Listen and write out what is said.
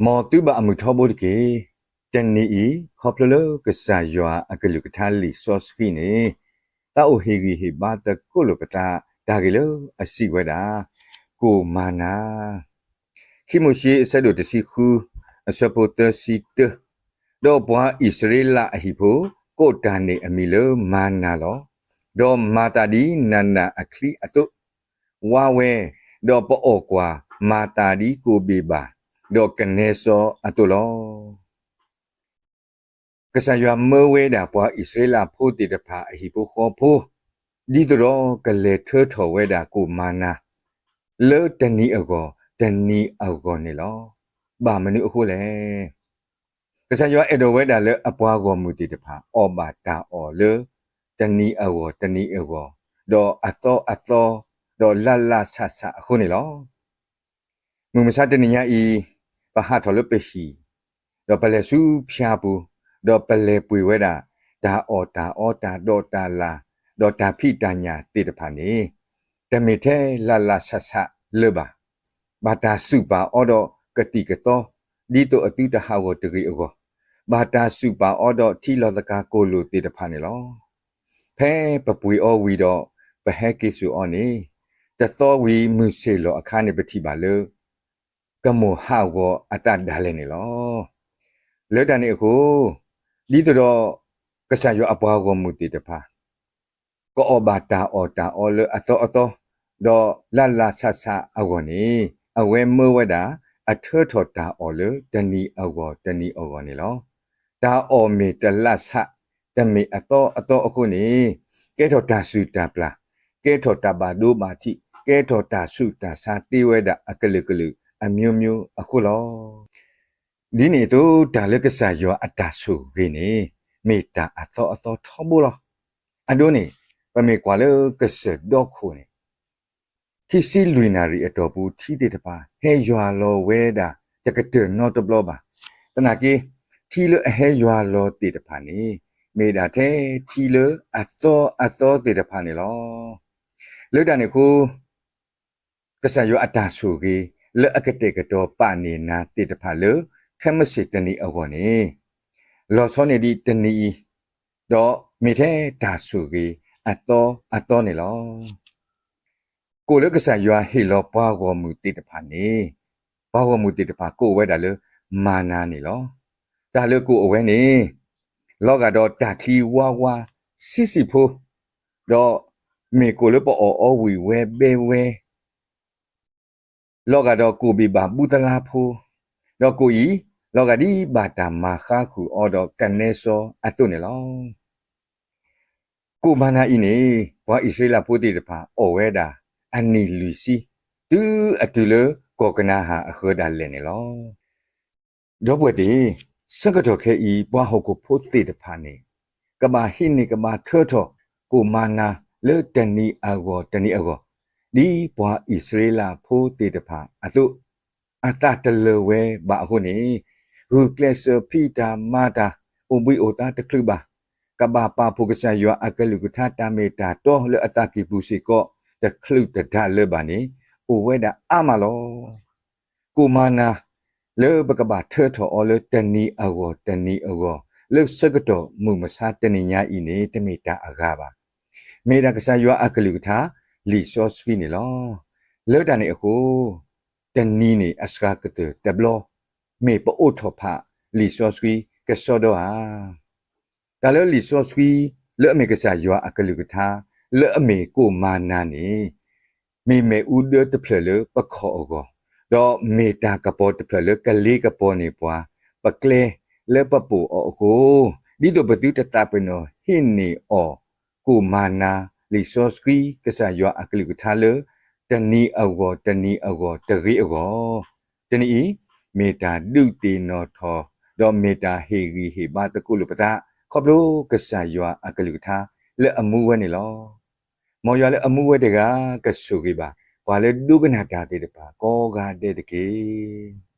မ်သုဘၣ်အမုာ်ထီဘိတက့ၢ်. တနံၤအံၤ ခီဖျိလၢကစၢ်ယွၤအကလုၢ်ကထါလံာ်စီဆှံန့ၣ် သးအိၣ်ဟ့ၣ်ဂံၢ်ဟ့ၣ်ဘါသကိးလိာ်ပသး တၢ်ဂ့ၢ်လၢအစံးဝဲဒၣ်, ကိၣ်မၤနၤ. ခံမိၤၡ့အဆၢဒိၣ်တဆံဃု အဆၢဖိသၢဆံတၢ, ဒီးပှၤအံၣ်စရ့လးအဟံၣ်ဖိ ကိးတၢ်န့ၣ်အမံၤလၢမၤနၤလီၤ. ဒီးမၤသးဒ်နၤနၤအချံအသိး ဝါဝဲ, ဒီးပအီၣ်ကွၢ်မၤသးဒ်ကိၣ်ဘ့ၣ်ဘၣ်, ဒီးကနဲစီအသိးလီၤ. ကစၢ်ယွၤမၢဝဲဒၣ်ပှၤအံၣ်စရ့လးဖိသ့ၣ်တဖၣ်အဟံၣ်ဖိဃီဖိ, ဒ်သိးဒီးကလဲၤထၢထီၣ်ဝဲဒၣ်ကိၣ်မၤနၤ လၢတနံၤအဂီၢ်တနံၤအဂီၢ်န့ၣ်လီၤ. ဘၣ်မနုၤအဃိလဲၣ်. ကစၢ်ယွၤအဲၣ်ဒိးဝဲဒၣ်လၢအပှၤဂီၢ်မုၢ်သ့ၣ်တဖၣ် အီၣ်ဘၣ်တၢ်အီၣ်လၢ တနံၤအဂီၢ်တနံၤအဂီၢ်, ဒီးအသီအသီ, ဒီးလၢ်လၢ်ဆးဆးအဃိန့ၣ်လီၤ. မုၢ်မဆါတနံၤညါအံၤ, ပဟးထီၣ်လၢပဟံၣ်, ဒီးပလဲၤဆူဖၠါပူၤ, ဒီးပလဲၤပှ့ၤဝဲဒၣ် တၢ်အီၣ်တၢ်အီတၢ်ဒီးတၢ်လၢ်, ဒီးတၢ်ဖံးတၢ်ညၣ်သ့ၣ်တဖၣ်န့ၣ်, တမ့ၢ်ထဲလၢ်လၢ်ဆးဆးလၢၤဘၣ်. ဘၣ်တၢ်စူၢ်ပာ်အီၤဒီးကသံၣ်ကသီ, ဒ်သိးအသုတဟးဂီၤတဂ့ၤအဂီၢ်, ဘၣ်တၢ်စူၢ်ပာ်အီၤဒီးထံလီၤသကၤကိၢ်လိာ်သ့ၣ်တဖၣ်န့ၣ်လီၤ. ဖဲပပှ့ၤအီၤဝံၤဒီး ပဟဲက့ၤစိာ်အီၤန့ၣ်, တသီဝံၤမုၢ်ဆ့ၣ်လီၤအခါန့ၣ် ပထံၣ်ဘၣ်လၢ ကမိၢ်ဟးဂီၤအသးဒၣ်လဲာ်န့ၣ်လီၤ. လၢတၢ်န့ၣ်အဃိ, ဒ်သိးဒီး ကစၢ်ယွၤအပှၤဂီၢ်မုၢ်သ့ၣ်တဖၣ် ကအီၣ်ဘၣ်တၢ်အီၣ်တၢ်အီလၢအသီအသီ, ဒီးလၢ်လၢ်ဆးဆးအဂီၢ်န့ၣ်, အဝဲမၢဝဲဒၣ် အထၢထီၣ်တၢ်အီၣ်လၢတနံၤအဂီၢ်တနံၤအဂီၢ်န့ၣ်လီၤ. တၢ်အီၣ်မ့ၢ်တလၢ်ဆး, တမ့ၢ်အသီအသီအဃိန့ၣ်, ကဲထီၣ်တၢ်စူၢ်တၢ်ပျၢ်, ကဲထီၣ်တၢ်ဘၣ်ဒိဘၣ်ထံး, ကဲထီၣ်တၢ်ဆူးတၢ်ဆါသ့ဝဲဒၣ်အကလုာ်ကလုာ်အမျိုးမျိုးအဃိလီၤ. ဒ်န့ၣ်အသိး တၢ်လၢကစၢ်ယွၤအတၢ်ဆိၣ်ဂ့ၤန့ၣ် မ့ၢ်တၢ်အသီအသီထီဘိလီၤ. အဒိန့ၣ်, ပမ့ၢ်ကွၢ်လၢကစၢၢ်ဒီခိၣ်န့ၣ်, ခံဆံလွံၢ်နၣ်ရံၣ်အတီၢ်ပူၤ ထံသ့ၣ်တဖၣ် ဟဲယွၤလီၤဝဲဒၣ် တကတၢၢ်နီတဘျီဘၣ်. သနာ်က့, ထံလၢအဟဲယွၤလီၤသ့ၣ်တဖၣ်န့ၣ်, မ့ၢ်ဒၣ်ထဲထံလၢအသီအသီသ့ၣ်တဖၣ်န့ၣ်လီၤ. လၢတၢ်န့ၣ်အဃိ, ကစၢ်ယွၤအတၢ်ဆိၣ်ဂ့ၤ လၢအကတဲာ်ကတီၤပာ်န့ၢ်နၤသ့ၣ်တဖၣ်လၢ ခဲမုၢ်ဆ့ၣ်တနံၤအဂီၢ်န့ၣ်, လီၤဆီန့ၢ်ဒံးတနံၤအံၤ, ဒီးမ့ၢ်ထဲတၢ်ဆိၣ်ဂ့ၤအသီအသီန့ၣ်လီၤ. ကိၣ်လၢကစၢ်ယွၤဟ့ၣ်လီၤပှၤဂီၢ်မုၢ်သ့ၣ်တဖၣ်န့ၣ်, ပှၤဂီၢ်မုၢ်သ့ၣ်တဖၣ်ကိးဝဲဒၣ်လၢမၤနၤန့ၣ်လီၤ. တၢ်လၢကိၣ်အဝဲန့ၣ်, လီၤဂာ်ဒီးတၢ်ချံဝါဝါဆံးဆံးဖိ, ဒီးမ့ၢ်ကိၣ်လၢပအီၣ်အီၤဝံၣ်ဝဲဘဲဝဲ လီၤဂာ်ဒီးကိၣ်ဘ့ၣ်ဘၣ်ဘူသလါဖိ, ဒီးကိၣ်အံၤ, လီၤဂာ်ဒ်ဘၣ်တၢ်မၤဃါဃုာ်အီၤဒီးကနဲစီအသိးန့ၣ်လီၤ. ကိၣ်မၤနၤအံၤန့ၣ်, ပှၤအံၣ်စရ့လးဖိသ့ၣ်တဖၣ်အီၣ်ဝဲဒၣ် အနံၣ်လွံၢ်ဆံ, တုၤအတုၤလၢကီၢ်ကနၤဧၣ်အဃၢၤဒၣ်လဲာ်န့ၣ်လီၤ. ဒီပုၢ်ဝဲၢ်သ့ၣ်, ဆၢကတီၢ်ခဲအံၤ ပှၤဟီၣ်ခိၣ်ဖိသ့ၣ်တဖၣ်န့ၣ်, ကဘၣ်ဟံးန့ၢ်ကဘၣ်ထၢထီၣ် ကိၣ်မၤနၤလၢတနံၤအဂီၢ်တနံၤအဂီၢ်, ဒ်ပှၤအံၣ်စရ့လးဖိသ့ၣ်တဖၣ်အသိး, အသးတလၢာ်ဝဲဘၣ်အဃိန့ၣ်, ဂုာ်ကျဲးစၢးဖံးတၢ်မၤတၢ် အိၣ်ဘှံးအိၣ်သါတချုးဘၣ်, ကဘၣ်ပာ်ဖှိၣ်ကစၢ်ယွၤအကလုၢ်ကထါတၢ်မ့ၢ်တၢ်တီလၢအသးကံၢ်ပူၤစ့ၢ်ကီး တချုးတဒါလၢၤဘၣ်န့ၣ်, အိၣ်ဝဲဒၣ်အါမးလီၤ. ကိၣ်မၤနၤ လၢပကဘၣ်ထၢထီၣ်အီၤလၢတနံၤအဂီၢ်တနံၤအဂီၢ် လၢဆၢကတီၢ်မုၢ်မဆါတနံၤညါအံၤန့ၣ် တမ့ၢ်တၢ်အဂၤဘၣ်. မ့ၢ်ဒၣ်ကစၢ်ယွၤအကလုၢ်ကထါ လံာ်စီဆှံန့ၣ်လီၤ. လၢတၢ်န့ၣ်အဃိ, တနံၤန့ၣ်အစှၤကတၢၢ်တဘျီ, မ့ၢ်ပအိးထီၣ်ဖးလံာ်စီဆှံကစီဒီဧါ. တၢ်လၢလံာ်စီဆှံ လၢအမ့ၢ်ကစၢ်ယွၤအကလုၢ်ကထါ လၢအမ့ၢ်ကိၣ်မၤနၤန့ၣ်, မ့ၢ်မ့ၣ်အူဒၢတဖျၢၣ်လၢပခီၣ်အဂီၢ်, ဒီးမ့ၢ်တၢ်ကပီၤတဖျၢၣ်လၢကလ့ကပီၤန့ၢ်ပှၤ ပကျဲလၢပပိာ်အီၤအဃိ, ဒ်သိးပသုတသးပ့ၤနီၣ်ဟံးန့ၢ်အီၤ ကိၣ်မၤနၤ လံာ်စီဆှံကစၢ်ယွၤအကလုၢ်ကထါလၢ တနံၤအဂီၢ်တနံၤအဂီၢ်တဂ့ၤအဂီၢ်, တနံၤအံၤ မ့ၢ်တၢ်ဒုးသ့ၣ်နီၣ်ထီၣ် ဒီးမ့ၢ်တၢ်ဟ့ၣ်ဂံၢ်ဟ့ၣ်ဘါသကိးလိာ်ပသး ခီဖျိကစၢ်ယွၤအကလုၢ်ကထါလၢအမူဝဲန့ၣ်လီၤ. မ်ယွၤလၢအမူဝဲတဂၤ ကဆိၣ်ဂ့ၤဘၣ် ပှၤလၢဒိကနၣ်တၢ်သ့ၣ်တဖၣ်ကိးဂၤဒဲးတက့ၢ်.